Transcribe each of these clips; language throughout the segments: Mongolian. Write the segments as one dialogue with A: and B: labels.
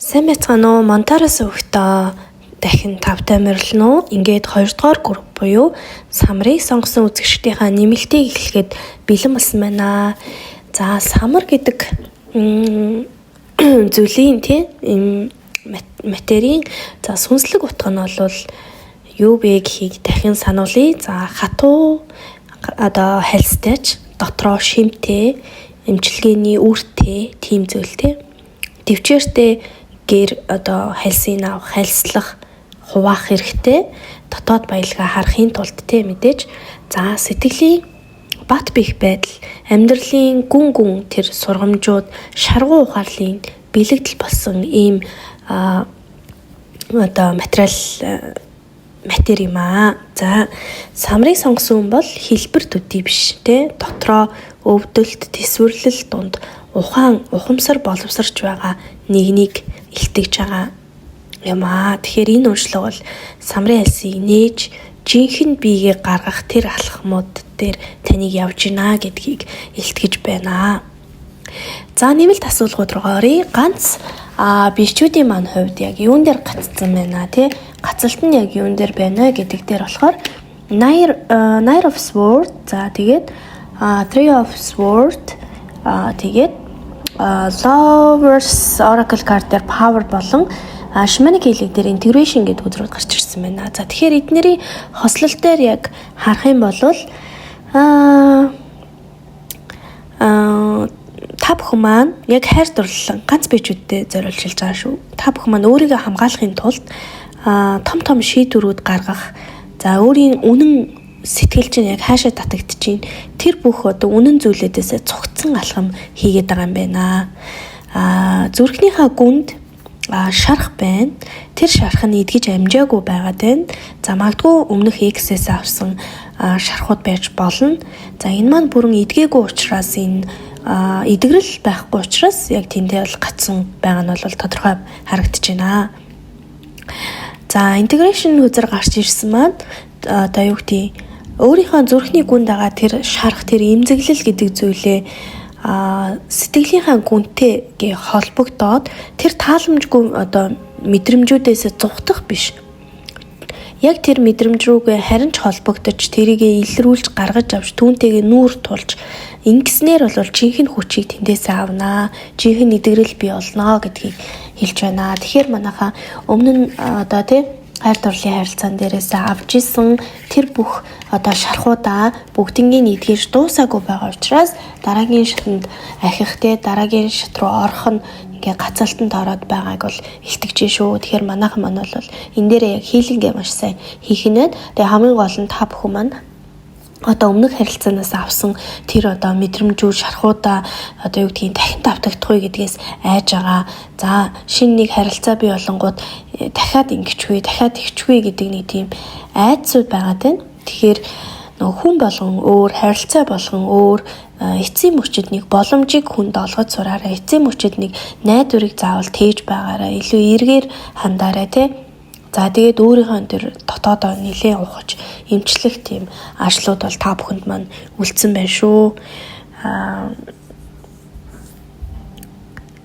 A: Сайн байцгаана уу? Монтараас өгтөө дахин тавтай морилно уу? Ингээд 2 дугаар групп буюу самрыг сонгосон үзэгчдийнхаа нэмэлтийг эхлэхэд бэлэн болсон байна. За, самар гэдэг зүйлийн, тийм, материйн, за, сүнслэг утга нь бол юу бэ гэхийг дахин сануулъя. За, хатуу одоо хальстай ч дотроо шимтэй, эмчилгээний үүртэй тийм зүйл, тийм. Тэвчээртэй гэр одоо хальсыг авах, хальслах, хуваах хэрэгтэй. Дотоод баялгаа харахын тулд, те, мэдээж. За, сэтгэлийн бат бэх байдал, амьдралын гүн гүн тэр сургамжууд, шаргуу ухаарлын бэлэгдэл болсон ийм одоо материал, матери юм аа. За, самрыг сонгосон хүн бол хэлбэр төдий биш, те, дотроо өвдөлт, тэсвэрлэл дунд ухаан, ухамсар боловсарч байгаа нэгнийг илтгэж байгаа юм аа. Тэгэхээр энэ уншлага бол самрын хальсыг нээж, жинхэнэ биегээ гаргах тэр алхмууд дээр таныг явж гинэ гэдгийг илтгэж байна. За, нэмэлт асуулгууд руу оръё. Ганц биечүүдийн маань хувьд яг юун дээр гацсан байна, тий? Гацалт нь яг юун дээр байна гэдэг дээр болохоор Knight of Sword, за, тэгээд Three of Sword, тэгээд Lovers Oracle card дээр Power болон Shamanic Healing дээр Integration гэдэг үзрүүд гарч ирсэн байна. За, тэгэхээр эднэрийн хослол дээр яг харах юм бол аа та бүхэн маань яг хайр дурлалан ганц биечүүдтэй зориулж хэлж байгаа шүү. Та бүхэн маань өөрийгөө хамгаалахын тулд том том шийдвэрүүд гаргах, за, өөрийн үнэн сэтгэл чинь яг хаашаа татагдчихээн, тэр бүх одоо үнэн зүйлүүдээс цугцсан алхам хийгээд байгаа юм байна. Зүрхнийхаа гүнд шарх байна. Тэр шарх нь эдгэж амжаагүй байгаад байна. За, магадгүй өмнөх ex-ээс авсан шархууд байж болно. За, энэ маань бүрэн эдгээгүй учраас, энэ эдгэрэл байхгүй учраас яг тэндээ бол гацсан байгаа нь бол тодорхой харагдаж байна. За, integration үзэр гарч ирсэн маань одоо юу гэдгийг, өөрийнхөө зүрхний гүнд байгаа тэр шарх, тэр эмзэглэл гэдэг зүйлээ сэтгэлийнхаа гүнтэйгээ холбогдоод, тэр тааламжгүй одоо мэдрэмжүүдээс зугтах биш. Яг тэр мэдрэмж рүүгээ харин ч холбогдож, тэрийгэ илрүүлж, гаргаж авч, түүнтэйгээ нүүр тулж ингэснээр бол жинхэнэ хүчийг тэндээсээ авнаа. Жинхэнэ эдгэрэл бий болно гэдгийг хэлж байна. Тэгэхээр манайхаа өмнө нь одоо, тий, хайр дурлалын харилцаан дээрээс авч исэн тэр бүх одоо шархуудаа бүгднийг эдгэж дуусаагүй байгаа учраас дараагийн шатанд ахих, те, дараагийн шат руу орох нь ингээ гацалтанд ороод байгааг бол илтгэж шүү. Тэгэхээр манайхан маань бол энэ дээрээ яг healing ээ маш сайн хийх нь байна. Тэгээ хамгийн гол нь та бүхэн маань одоо өмнөх харилцаанаас авсан тэр одоо мэдрэмжүүд, шархуудаа одоо юу гэдгийг, дахин давтагдахгүй гэдгээс айж байгаа. За, шинэ нэг харилцаа бий болонгууд дахиад ингэчгүй, дахиад тэгчгүй гэдэг нэг тийм айдсууд байгаад байна. Тэгэхээр нөгөө хүн болгон өөр, харилцаа болгон өөр, эцсийн мөчид нэг боломжийг хүнд олгож сураарай. Эцсийн мөчид нэг найдварыг заавал тээж байгаарай. Илүү эргээр хандаарай, тий. За, тэгээд өөрийнхөө тэр дотоодоо нэлээд ухаж эмчлэх тийм ажлууд бол та бүхэнд маань үлдсэн байна шүү.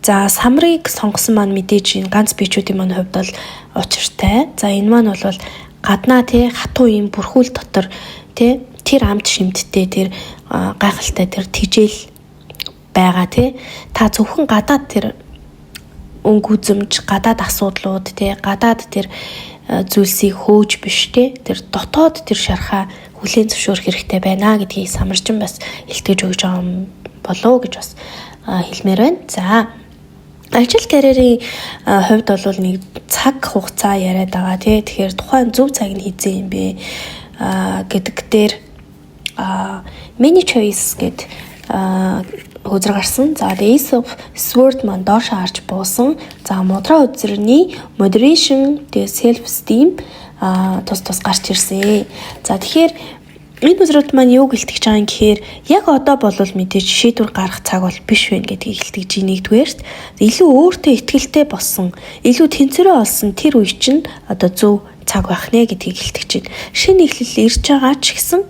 A: За, самрыг сонгосон маань мэдээж энэ ганц биечүүдийн маань хувьд бол учиртай. За, энэ маань бол гаднаа, тий, хатуу юм бүрхүүл дотор, тий, тэр амт шимттэй, тэр гайхалтай тэр тэжээл байгаа, тий. Та зөвхөн гадаад тэр өнгө үзэмж, гадаад асуудлууд, тий, гадаад тэр зүйлсийг хөөж биш, тий, тэр дотоод тэр шархаа хүлээн зөвшөөрөх хэрэгтэй байна гэдгийг самарчин бас илтгэж өгч байгаа юм болов уу гэж бас хэлмээр байна. За, ажил карьерийн хувьд бол нэг цаг хугацаа яриад байгаа, тий. Тэгэхээр тухайн зөв цаг нь хэзээ юм бэ гэдэг дээр many choice гэд хөзөр гарсан. За, The Ace of Sword маань доош харж буусан. За, мудраа үзэрний moderation, тэгээ self esteem тус тус гарч ирсэн. За, тэгэхээр энэ үзрүүд маань юу гэлтгэж байгаа юм гэхээр яг одоо болвол мэдээж шийдвэр гаргах цаг бол биш байна гэдгийг илтгэж, нэгдүгээрт илүү өөртөө итгэлтэй болсон, илүү тэнцвэрээ олсон тэр үе чинь одоо зөв цаг байх нэ гэдгийг илтгэж байна. Шинэ эхлэл ирж байгаа ч гэсэн,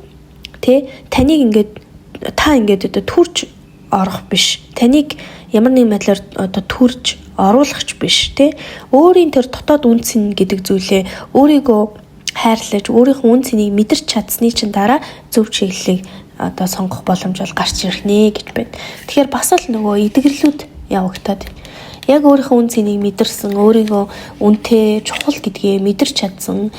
A: тэ, таныг ингээд та ингээд одоо төрж орох биш. Таныг Ямар нэгэн байдлаар одоо төрж оруулахч биш, те. Өөрийн тэр дотоод үнэ цэн гэдэг зүйлээ өөрийгөө хайрлаж, өөрийнхөө үнэ цэнийг мэдэрч чадсны чинь дараа зөв чиглэлийг одоо сонгох боломж бол гарч ирэх нэ гэж байна. Тэгэхээр бас л нөгөө эдгэрлүүд явагтаад яг өөрийнхөө үнэ цэнийг мэдэрсэн, өөрийгөө үнэтэй, чухал гэдгээ мэдэрч чадсан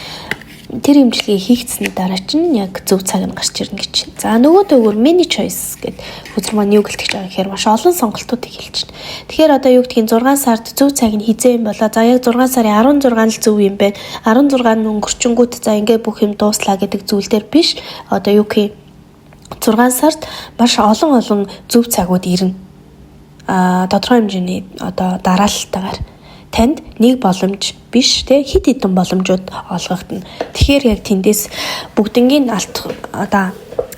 A: тэр имчилгээ хийгдсэний дараа чинь яг зөв цаг нь гарч ирнэ гэж. За, нөгөө төгөр many choice гэд хөзөр маань юу гэлтгэж байгаа гэхээр маш олон сонголтуудыг хэлж байна. Тэгэхээр одоо юу гэдгийг 6 сард зөв цаг нь хизээ юм болоо. За, яг 6 сарын 16-нд л зөв юм байна. 16 нь өнгөрчөнгүүт за ингээ бүх юм дууслаа гэдэг зүйл дээр биш. Одоо юу гэх 6 сард маш олон олон зөв цагууд ирнэ. Тодорхой хэмжээний одоо дараалалтайгаар танд нэг боломж биш, те, хэд хэдэн боломжууд олгогдно. Тэгэхээр яг тэндээс бүгднгийн алт одоо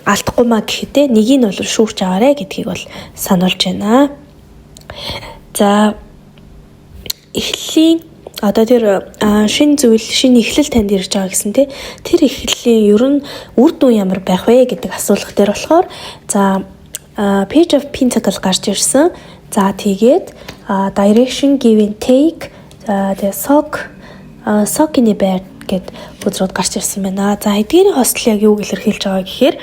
A: алдахгүй маа гэхэд нэгийг нь бол шүүрч аваарэ гэдгийг бол сануулж байна. За, эхлэлийн одоо тэр шинэ зүйл, шинэ эхлэл танд ирж байгаа гэсэн, те, тэр эхлэлийн ер нь үр дүн ямар байх вэ гэдэг асуулга дээр болохоор за Page of Pentacle гарч ирсэн. За, тэгээд direction, give and take, тэгээ Saucony Bear гэд хөзрүүд гарч ирсэн байна. За, эдгээрийн хостел яг юу илэрхийлж байгаа гэхээр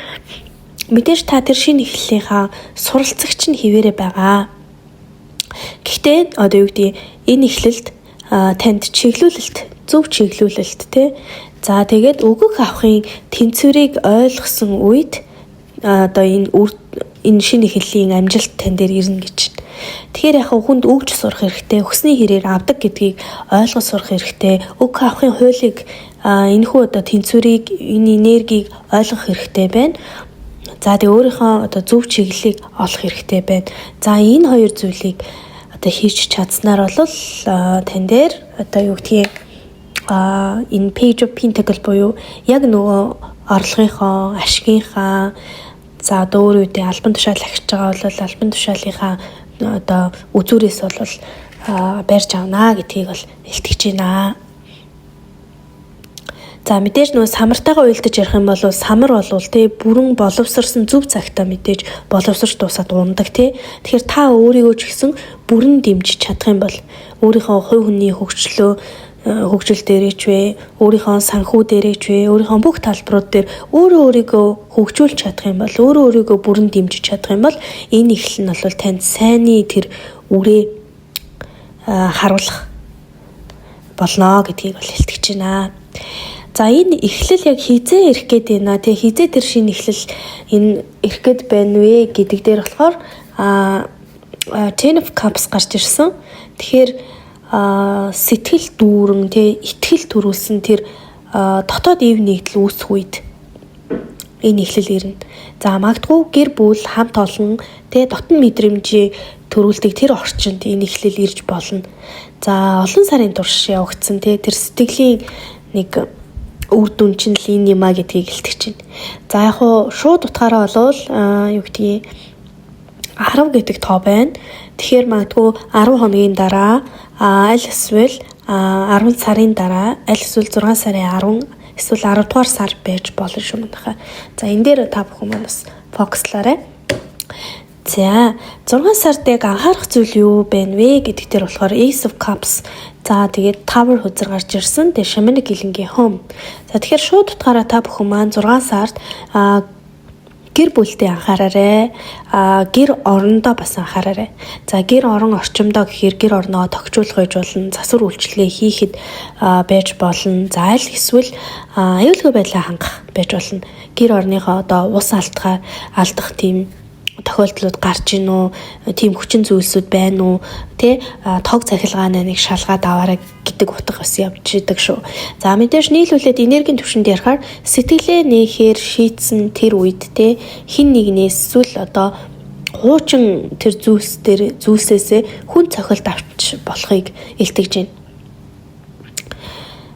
A: мэдээж та тэр шинэ эхлэлийнхаа суралцагч нь хэвээрээ байгаа. Гэхдээ одоо юу гэдэг, энэ эхлэлд танд чиглүүлэлт, зөв чиглүүлэлт, те. За, тэгээд өгөх авахын тэнцвэрийг ойлгосон үед одоо энэ шинэ эхлэлийн амжилт тань дээр ирнэ гэж. Тэгэхээр яг хүнд өгч сурах хэрэгтэй, өгсний хэрээр авдаг гэдгийг ойлгож сурах хэрэгтэй. Өгөх авахын хуулийг, энэхүү одоо тэнцвэрийг, энэ энергийг ойлгох хэрэгтэй байна. За, тэгээ өөрийнхөө одоо зөв чиглэлийг олох хэрэгтэй байна. За, энэ хоёр зүйлийг одоо хийж чадсанаар бол тань дээр одоо юу гэдгийг энэ Page of Pentacle буюу яг нөгөө орлогынхоо, ашигынхаа, за одоо өөр үедээ албан тушаал ахиж байгаа бол албан тушаалынхаа одоо үзүүрээс бол барьж авнаа гэдгийг бол илтгэж байна. За, мэдээж нөгөө самартайгаа уялдаж ярих юм бол самар болвол, те, бүрэн боловсрсон зөв цагтаа мэдээж боловсрч дуусаад ундаг, те. Тэгэхээр та өөрийгөө ч гэсэн бүрэн дэмжиж чадах юм бол өөрийнхөө хувь хүний хөгжил дээрээ ч вэ, өөрийнхөө санхүү дээрээ ч вэ, өөрийнхөө бүх талбарууд дээр өөрөө өөрийгөө хөгжүүлж чадах юм бол, өөрөө өөрийгөө бүрэн дэмжиж чадах юм бол энэ эхлэл нь бол танд сайнны тэр үрээ харуулах болно гэдгийг бол илтгэж байна. За, энэ эхлэл яг хизээ ирэх гээд байна. Тэгээ хизээ тэр шинэ эхлэл энэ ирэх гээд байна вэ гэдэг дээр болохоор Ten of Cups гарч ирсэн. Тэгэхээр сэтгэл дүүрэн, тэ, итгэл төрүүлсэн тэр дотоод ив нэгдэл үүсэх үед энэ эхлэл ирнэ. За, магадгүй гэр бүл, хамт олон, тэ, дотн мэдрэмжийг төрүүлдэг тэр орчинд энэ эхлэл ирж болно. За, олон сарын турш явагдсан, тэ, тэр сэтгэлийн нэг үр дүн чинь л энэ юм а гэдгийг илтгэж байна. За, яг хуу шууд утгаараа болвол юу гэдгийг 10 гэдэг тоо байна. Тэгэхээр магадгүй 10 хоногийн дараа, аль эсвэл 10 сарын дараа, аль эсвэл 6 сарын 10, эсвэл 10 дугаар сар байж болно шүү, манайхаа. За, энэ дээр та бүхэн маань бас focus лаарай. За, 6 сард яг анхаарах зүйл юу байна вэ гэдэг дээр болохоор Ace of Cups. За, тэгээд Tower хөзөр гарч ирсэн. Тэгээд Shamanic гилэнгийн Home. За, тэгэхээр шууд утгаараа та бүхэн маань 6 сард гэр бүлдээ анхаараарай. Гэр орондоо бас анхаараарай. За, гэр орон орчимдоо гэхээр гэр орноо тохижуулах байж болно, засвар үйлчилгээ хийхэд байж болно. За, аль эсвэл аюулгүй байдлаа хангах байж болно. Гэр орныхоо одоо ус алдахаар алдах тийм тохиолдлууд гарч ийн үү, тийм хүчин зүйлсүүд байна уу, тэ, тог цахилгаанаа нэг шалгаад аваарай гэдэг утга бас явж идэг шүү. За, мэдээж нийлүүлээд энергийн түвшинд ярихаар сэтгэлээ нээхээр шийдсэн тэр үед, тэ, хэн нэгнээс эсвэл одоо хуучин тэр зүйлс дээр зүйлсээсээ хүн цохилт авч болохыг илтгэж байна.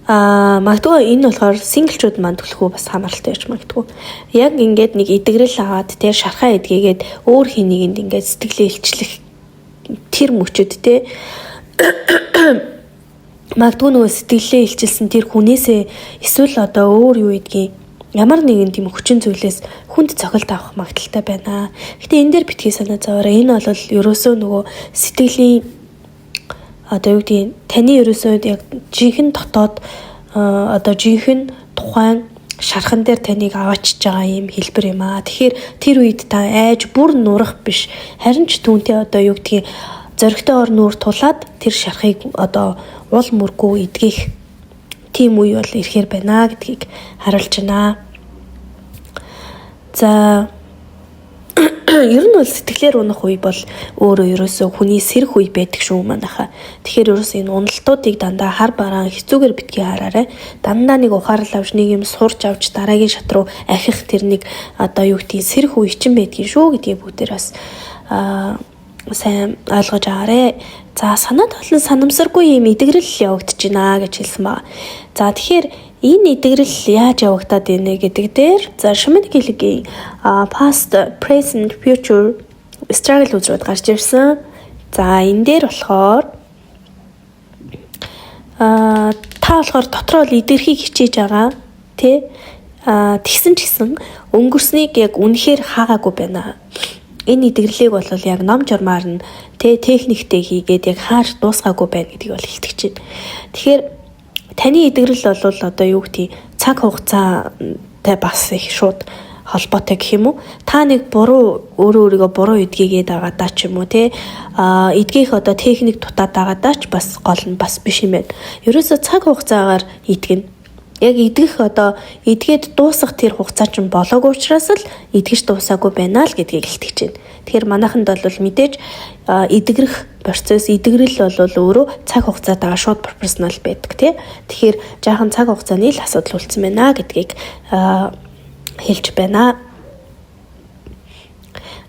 A: Магадгүй энэ болохоор single чууд маань түлхүү бас хамааралтай байж магадгүй. Яг ингээд нэг эдгэрэл аваад, те, шархаа эдгээгээд өөр хэн нэгэнд ингээд сэтгэлээ илчлэх тэр мөчөд, те, магадгүй нөгөө сэтгэлээ илчилсэн тэр хүнээсээ эсвэл одоо өөр юу гэдгийг Ямар нэгэн тийм хүчин зүйлээс хүнд цохилт авах магадлалтай байна. Гэтэ энэ дээр битгий санаа зовоорой. Энэ бол ерөөсөө нөгөө сэтгэлийн, одоо юу гэдгийг, таны ерөөсөө яг жинхэнэ дотоод, одоо жинхэнэ тухайн шархан дээр таныг аваачиж байгаа юм хэлбэр юм аа. Тэгэхээр тэр үед та айж бүр нурах биш. Харин ч түүнтэй, одоо юу гэдгийг, зоригтойгоор нүүр тулаад тэр шархыг одоо уул мөргөө эдгэх тийм үе бол ирэхээр байна гэдгийг харуулж байна. За, ер нь бол сэтгэлээр унах үе бол өөрөө ерөөсөө хүний сэрэх үе байдаг шүү, манайхаа. Тэгэхээр ерөөсөө энэ уналтуудыг дандаа хар бараан хэцүүгээр битгий хараарай. Дандаа нэг ухаарал авч, нэг юм сурч авч, дараагийн шат руу ахих тэр нэг, одоо юу гэдгийг, сэрэх үе чинь байдгийн шүү гэдгийг бүгдээр бас сайн ойлгож аваарэ. За, санаад болон санамсаргүй юм эдгэрэл явагдаж байна гэж хэлсэн байна. За, тэгэхээр энэ эдгэрэл яаж явагдаад байна гэдэг дээр, за, Shamanic Healing-ийн past, present, future struggle үзрүүд гарч ирсэн. За, энэ дээр болохоор та болохоор дотроо л эдгэрхийг хичээж байгаа, тий, тэгсэн ч гэсэн өнгөрснийг яг үнэхээр хаагаагүй байна. Энэ эдгэрлийг бол яг ном журмаар нь тэ техниктэй хийгээд яг хааж дуусгаагүй байна гэдгийг бол хэлтгэж байна. Тэгэхээр таны эдгэрэл бол, одоо юу гэдгийг, цаг хугацаатай бас их шууд холбоотой гэх юм уу? Та нэг буруу, өөрөө өөрийгөө буруу эдгээгээд байгаадаа ч юм уу, те, эдгээх одоо техник дутаад байгаадаа ч бас гол нь бас биш юм байна. Ерөөсө цаг хугацаагаар эдгэнэ. Яг эдгэх, одоо эдгээд дуусах тэр хугацаа чинь болоогүй учраас л эдгэж дуусаагүй байна л гэдгийг илтгэж байна. Тэгэхээр манайханд бол мэдээж эдгэрэх процесс, эдгэрэл бол өөрөө цаг хугацаатайгаа шууд пропорционал байдаг, тий. Тэгэхээр жаахан цаг хугацааны л асуудал үлдсэн байна гэдгийг хэлж байна.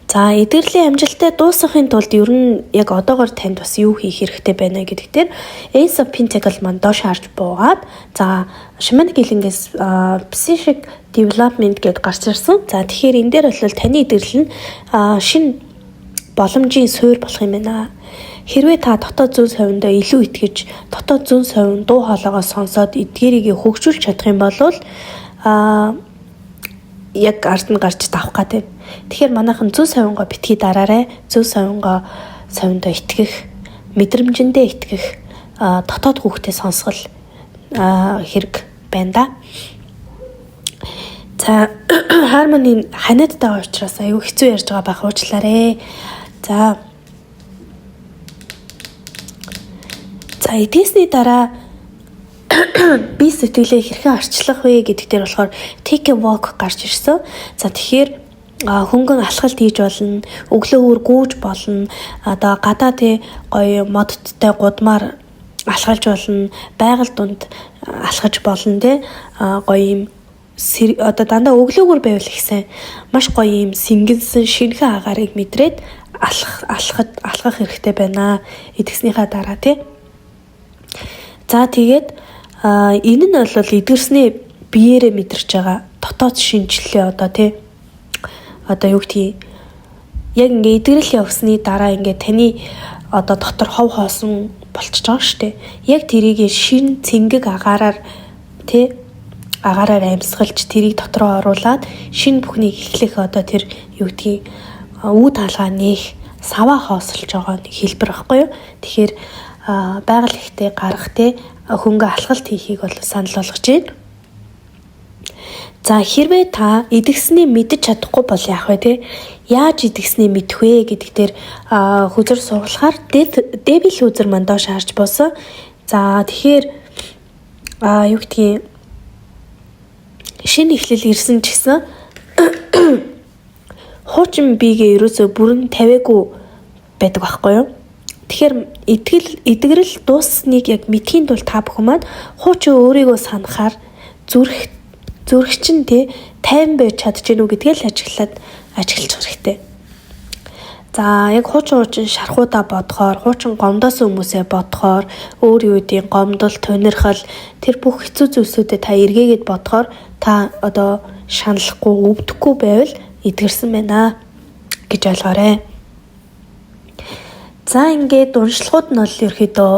A: За, эдгэрлийн амжилттай дуусгахын тулд ер нь яг одоогор танд бас юу хийх хэрэгтэй байна гэдэг дээр Ace of Pentacle маань доош харж буугаад, за, Shamanic Healing-ээс Psychic Development гэдээ гарч ирсэн. За, тэгэхээр энэ дээр бол таны эдгэрэл нь шинэ боломжийн суурь болох юм байна. Хэрвээ та дотоод зөн совиндоо илүү итгэж, дотоод зөн совин дуу хоолойгоо сонсоод эдгээрийг хөгжүүлж чадах юм бол яг ард нь гарч давах гэдэг. Тэгэхээр манайхан зөн совингоо битгий дараарай. Зөн совиндоо итгэх, мэдрэмжэндээ итгэх, дотоод хүүхдээ сонсгол хэрэг байна да. За, Harmony ханиадтай байгаа учраас аюу хэцүү ярьж байгаа байх, уучлаарэ. За. За, эдгэсний дараа би сэтгэлээ хэрхэн арчлах вэ гэдэг дээр болохоор take a walk гарч ирсэн. За, тэгэхээр хөнгөн алхалт хийж болно, өглөө өөр гүйж болно, одоо гадаа, тий, гоё модттой гудмаар алхалж болно, байгаль дунд алхаж болно, тий, гоё юм одоо дандаа өглөөгөр байвал их сайн, маш гоё юм сэнгэнсэн шинэхэн агаарыг мэдрээд алхах алхах алхах хэрэгтэй байна. Эдгэснийхаа дараа, тий. За, тэгээд энэ нь бол эдгэрсний биеэрээ мэдэрч байгаа дотоод шинжлэлээ, одоо, тий, одоо юу гэдгийг, яг ингээ эдгэрэл явсны дараа ингээ таны одоо дотор хов хоосон болчихж байгаа шүү дээ. Яг тэрийг шин цэнгэг агаараар, тий, агаараар амьсгалж, тэрийг дотроо оруулаад шин бүхнийг эхлэх, одоо тэр юу гэдгийг, үе таалгаа нээх, саваа хоосолж байгаа нэг хэлбэр байхгүй юу. Тэгэхээр байгаль ихтэй гарах, те, хөнгө алхалт хийхийг бол санал болгож байна. За, хэрвээ та эдгэснийг мэдэж чадахгүй бол яах вэ, те? Яаж эдгэснийг мэдэх вэ гэдэг дээр хөзөр суулгахаар Devil хөзөр маань доош харж буусан. За, тэгэхээр юу гэдгийг, шинэ эхлэл ирсэн ч гэсэн хуучин биегээ ерөөсөө бүрэн тавиагүй байдаг байхгүй юу? Тэгэхээр эдгэрэл дууссаныг яг мэдхийн тулд та бүхэн маань хуучин өөрийгөө санахаар зүрх чинь, те, тайван байж чадаж гэнэ үү гэдгээ л ажиглаад ажиглах хэрэгтэй. За, яг хуучин хуучин шархуудаа бодохоор, хуучин гомдоосон хүмүүсээ бодохоор, өөр юу гэдгийг, гомдол, тунирхал, тэр бүх хэцүү зүйлсүүдэд та эргээгээд бодохоор та одоо шаналхгүй, өвдөхгүй байвал эдгэрсэн байна гэж ойлгоорой. За, ингээд уншлагууд нь бол ерөөхдөө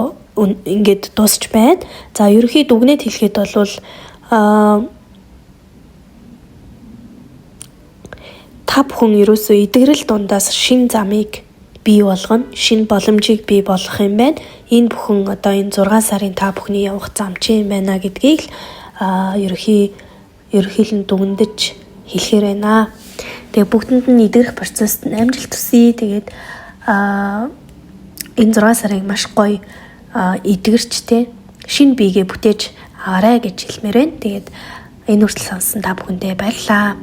A: ингээд дуусч байна. За, ерөнхийд үгнэд хэлэхэд бол Та бүхэн ерөөсөө эдгэрэл дундаас шинэ замыг бий болгоно, шинэ боломжийг бий болгох юм байна. Энэ бүхэн одоо энэ 6 сарын та бүхний явах зам чи юм байна гэдгийг л ерөнхийлөн дүгнэж хэлэхээр байна. Тэгээ бүгдэнд нь эдгэрэх процесст нь амжилт хүсье. Тэгээд энэ 6 сарыг маш гоё эдгэрч те шинэ биегээ бүтээж аваарай гэж хэлмээр байна. Тэгээд энэ хүртэл сонссон та бүхэндээ баярлалаа.